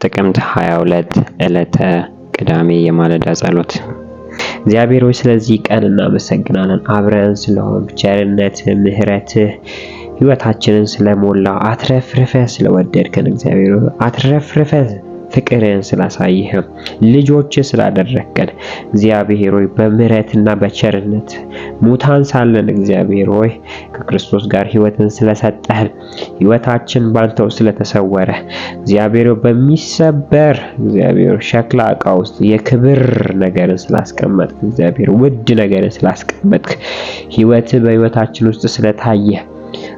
ጥቅምት 22 ዕለተ ቅዳሜ የማለዳ ጸሎት። እግዚአብሔር ሆይ ስለዚህ ቀን እናመሰግናለን። አብረን ስለሆን ቸርነትህ፣ ምሕረትህ ሕይወታችንን ስለሞላ አትረፍርፈህ ስለወደድከን እግዚአብሔር ሆይ አትረፍርፈህ ፍቅርህን ስላሳየህ ልጆች ስላደረግከን እግዚአብሔር ሆይ በምሕረትና በቸርነት ሙታን ሳለን እግዚአብሔር ሆይ ከክርስቶስ ጋር ሕይወትን ስለሰጠህን ሕይወታችን ባንተው ስለተሰወረ እግዚአብሔር ሆይ በሚሰበር እግዚአብሔር ሸክላ ዕቃ ውስጥ የክብር ነገርን ስላስቀመጥክ እግዚአብሔር ውድ ነገርን ስላስቀመጥክ ሕይወት በሕይወታችን ውስጥ ስለታየ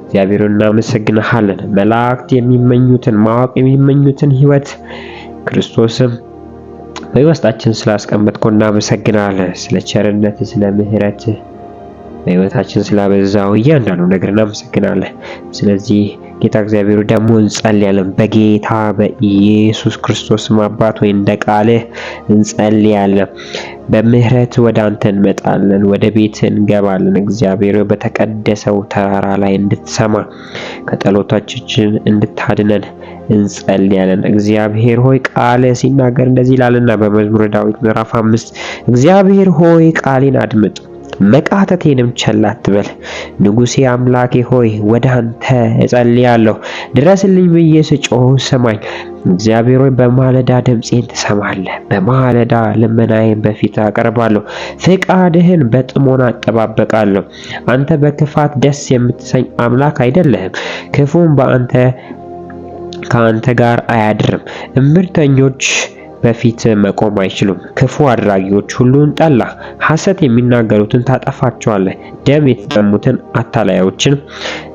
እግዚአብሔር እናመሰግንሃለን። መላእክት የሚመኙትን ማወቅ የሚመኙትን ሕይወት ክርስቶስም በሕይወታችን ስላስቀመጥከው እናመሰግናለን። ስለ ቸርነት፣ ስለ ምሕረት በሕይወታችን ስላበዛው እያንዳንዱ ነገር እናመሰግናለን። ስለዚህ ጌታ እግዚአብሔር ደግሞ እንጸልያለን። በጌታ በኢየሱስ ክርስቶስ አባት ወይ እንደ ቃልህ እንጸልያለን። በምህረት ወደ አንተ እንመጣለን፣ ወደ ቤት እንገባለን። እግዚአብሔር በተቀደሰው ተራራ ላይ እንድትሰማ ከጠላቶቻችን እንድታድነን እንጸልያለን። እግዚአብሔር ሆይ ቃልህ ሲናገር እንደዚህ ይላልና በመዝሙረ ዳዊት ምዕራፍ 5 እግዚአብሔር ሆይ ቃሌን አድምጥ መቃተቴንም ቸል አትበል። ንጉሴ አምላኬ ሆይ ወደ አንተ እጸልያለሁ፣ ድረስልኝ ብዬ ስጮህ ስማኝ። እግዚአብሔር ሆይ በማለዳ ድምፄን ትሰማለህ፣ በማለዳ ልመናዬን በፊት አቀርባለሁ፣ ፍቃድህን በጥሞና እጠባበቃለሁ። አንተ በክፋት ደስ የምትሰኝ አምላክ አይደለህም፣ ክፉም በአንተ ከአንተ ጋር አያድርም። እምቢተኞች በፊት መቆም አይችሉም። ክፉ አድራጊዎች ሁሉን ጠላ። ሐሰት የሚናገሩትን ታጠፋቸዋለህ። ደም የተጠሙትን አታላዮችን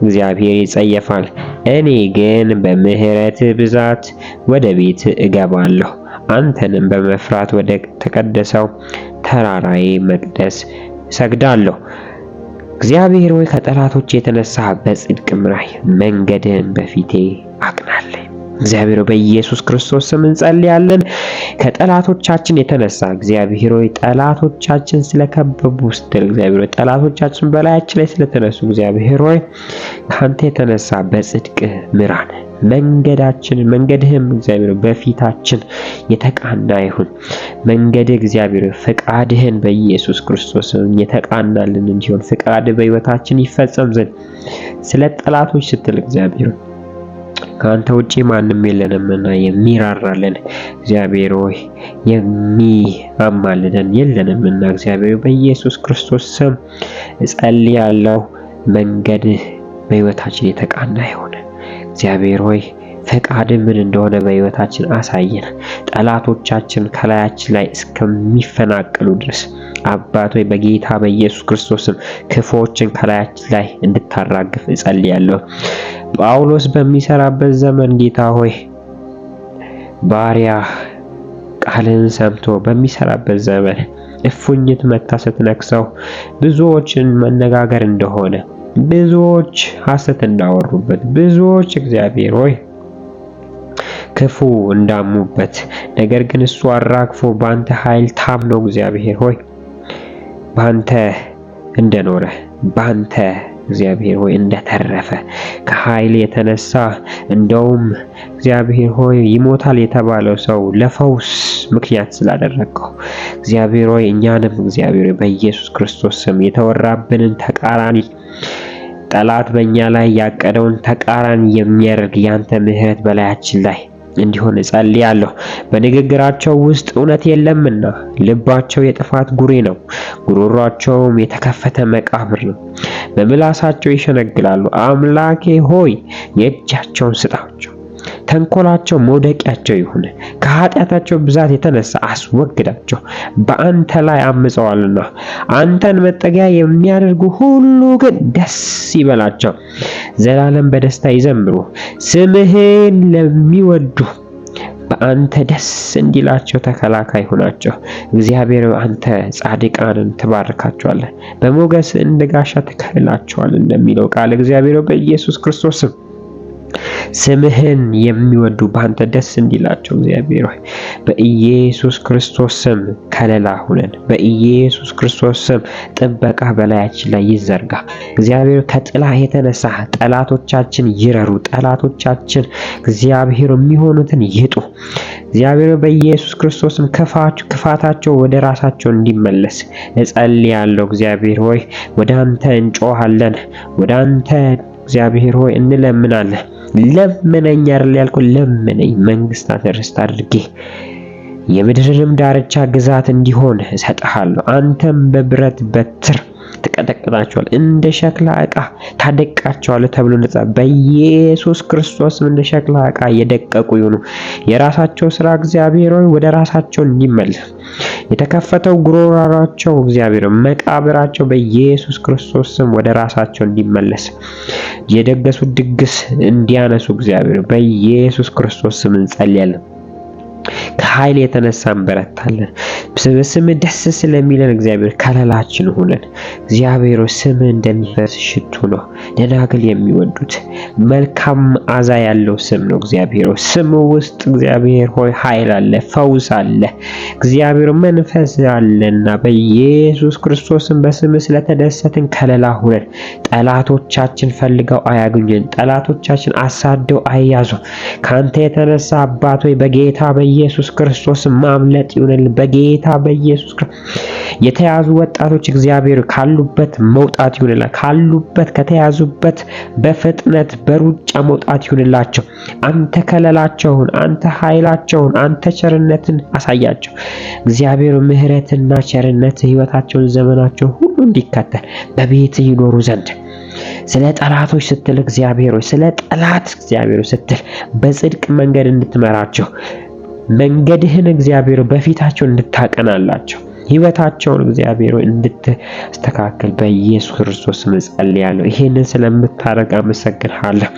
እግዚአብሔር ይጸየፋል። እኔ ግን በምሕረት ብዛት ወደ ቤት እገባለሁ፣ አንተንም በመፍራት ወደ ተቀደሰው ተራራዬ መቅደስ እሰግዳለሁ። እግዚአብሔር ሆይ ከጠላቶች የተነሳ በጽድቅ ምራኝ፣ መንገድህን በፊቴ አቅናለኝ። እግዚአብሔር በኢየሱስ ክርስቶስ ስም እንጸልያለን። ከጠላቶቻችን የተነሳ እግዚአብሔር ሆይ ጠላቶቻችን ስለከበቡ ስትል እግዚአብሔር ሆይ ጠላቶቻችን በላያችን ላይ ስለተነሱ እግዚአብሔር ሆይ ካንተ የተነሳ በጽድቅ ምራን። መንገዳችን መንገድህም እግዚአብሔር በፊታችን የተቃና ይሁን። መንገድህ እግዚአብሔር ፈቃድህን በኢየሱስ ክርስቶስ የተቃናልን እንዲሆን ፈቃድህ በሕይወታችን ይፈጸም ዘንድ ስለ ጠላቶች ስትል እግዚአብሔር ከአንተ ውጪ ማንም የለንምና የሚራራልን እግዚአብሔር ሆይ የሚያማልደን የለንምና እግዚአብሔር በኢየሱስ ክርስቶስ ስም እጸልያለሁ። መንገድህ በሕይወታችን የተቃና ይሁን። እግዚአብሔር ሆይ ፈቃድ ምን እንደሆነ በሕይወታችን አሳየን። ጠላቶቻችን ከላያችን ላይ እስከሚፈናቀሉ ድረስ አባት ሆይ በጌታ በኢየሱስ ክርስቶስም ክፉዎችን ከላያችን ላይ እንድታራግፍ እጸልያለሁ። ጳውሎስ በሚሰራበት ዘመን ጌታ ሆይ ባሪያ ቃልን ሰምቶ በሚሰራበት ዘመን እፉኝት መታ ስትነክሰው ብዙዎችን መነጋገር እንደሆነ ብዙዎች ሐሰት እንዳወሩበት ብዙዎች እግዚአብሔር ሆይ ክፉ እንዳሙበት፣ ነገር ግን እሱ አራግፎ በአንተ ኃይል ታምኖ እግዚአብሔር ሆይ በአንተ እንደኖረ በአንተ እግዚአብሔር ሆይ እንደተረፈ ከኃይል የተነሳ እንደውም እግዚአብሔር ሆይ ይሞታል የተባለው ሰው ለፈውስ ምክንያት ስላደረገው እግዚአብሔር ሆይ እኛንም እግዚአብሔር ሆይ በኢየሱስ ክርስቶስ ስም የተወራብንን ተቃራኒ ጠላት በእኛ ላይ ያቀደውን ተቃራኒ የሚያደርግ ያንተ ምሕረት በላያችን ላይ እንዲሆን እጸልያለሁ። በንግግራቸው ውስጥ እውነት የለምና ልባቸው የጥፋት ጉሬ ነው፣ ጉሮሯቸውም የተከፈተ መቃብር ነው። በምላሳቸው ይሸነግላሉ። አምላኬ ሆይ የእጃቸውን ስጣቸው፣ ተንኮላቸው መውደቂያቸው ይሁን። ከኃጢአታቸው ብዛት የተነሳ አስወግዳቸው፣ በአንተ ላይ አምፀዋልና። አንተን መጠጊያ የሚያደርጉ ሁሉ ግን ደስ ይበላቸው፣ ዘላለም በደስታ ይዘምሩ። ስምህን ለሚወዱ በአንተ ደስ እንዲላቸው ተከላካይ ሁናቸው። እግዚአብሔር አንተ ጻድቃንን ትባርካቸዋለህ፣ በሞገስ እንደ ጋሻ ትከልላቸዋለህ እንደሚለው ቃል እግዚአብሔር በኢየሱስ ክርስቶስ ስምህን የሚወዱ በአንተ ደስ እንዲላቸው እግዚአብሔር ሆይ በኢየሱስ ክርስቶስ ስም ከለላ ሁነን፣ በኢየሱስ ክርስቶስ ስም ጥበቃ በላያችን ላይ ይዘርጋ። እግዚአብሔር ከጥላ የተነሳ ጠላቶቻችን ይረሩ፣ ጠላቶቻችን እግዚአብሔር የሚሆኑትን ይጡ። እግዚአብሔር በኢየሱስ ክርስቶስም ክፋታቸው ወደ ራሳቸው እንዲመለስ እጸልያለሁ። እግዚአብሔር ሆይ ወደ አንተ እንጮሃለን፣ ወደ አንተ እግዚአብሔር ሆይ እንለምናለን። ለምነኝ አይደል ያልኩህ? ለምነኝ፣ መንግስታትን ርስት አድርጌ የምድርንም ዳርቻ ግዛት እንዲሆን እሰጥሃለሁ። አንተም በብረት በትር ትቀጠቅጣቸዋለህ፣ እንደ ሸክላ ዕቃ ታደቃቸዋለህ ተብሎ እንደተጻፈ በኢየሱስ ክርስቶስም እንደ ሸክላ ዕቃ የደቀቁ ይሁኑ። የራሳቸው ስራ እግዚአብሔር ሆይ ወደ ራሳቸው እንዲመለስ የተከፈተው ጉሮሯቸው እግዚአብሔር መቃብራቸው በኢየሱስ ክርስቶስ ስም ወደ ራሳቸው እንዲመለስ የደገሱት ድግስ እንዲያነሱ እግዚአብሔር በኢየሱስ ክርስቶስ ስም እንጸልያለን። ከኃይል የተነሳ እንበረታለን። በስም ደስ ስለሚለን እግዚአብሔር ከለላችን ሁነን። እግዚአብሔር ስም እንደሚፈስ ሽቱ ነው። ደናግል የሚወዱት መልካም መዓዛ ያለው ስም ነው። እግዚአብሔር ስም ውስጥ እግዚአብሔር ሆይ ኃይል አለ፣ ፈውስ አለ፣ እግዚአብሔር መንፈስ አለና በኢየሱስ ክርስቶስም በስም ስለተደሰትን ከለላ ሁነን። ጠላቶቻችን ፈልገው አያግኙን። ጠላቶቻችን አሳደው አይያዙ። ካንተ የተነሳ አባት ሆይ በጌታ በኢየሱስ ክርስቶስ ማምለጥ ይሁንልን። በጌታ በኢየሱስ ክርስቶስ የተያዙ ወጣቶች እግዚአብሔር ካሉበት መውጣት ይሁንላቸው። ካሉበት ከተያዙበት በፍጥነት በሩጫ መውጣት ይሁንላቸው። አንተ ከለላቸውን፣ አንተ ኃይላቸውን፣ አንተ ቸርነትን አሳያቸው። እግዚአብሔር ምሕረትና ቸርነት ሕይወታቸውን ዘመናቸውን ሁሉ እንዲከተል በቤት ይኖሩ ዘንድ ስለ ጠላቶች ስትል እግዚአብሔር ሆይ ስለ ጠላት እግዚአብሔር ስትል በጽድቅ መንገድ እንድትመራቸው መንገድህን እግዚአብሔር በፊታቸው እንድታቀናላቸው ህይወታቸውን እግዚአብሔር እንድትስተካከል በኢየሱስ ክርስቶስ ስም ጸልያለሁ። ይሄንን ስለምታደርግ አመሰግንሃለሁ።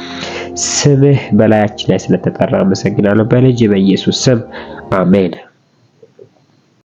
ስምህ በላያችን ላይ ስለተጠራ አመሰግናለሁ። በልጅ በኢየሱስ ስም አሜን።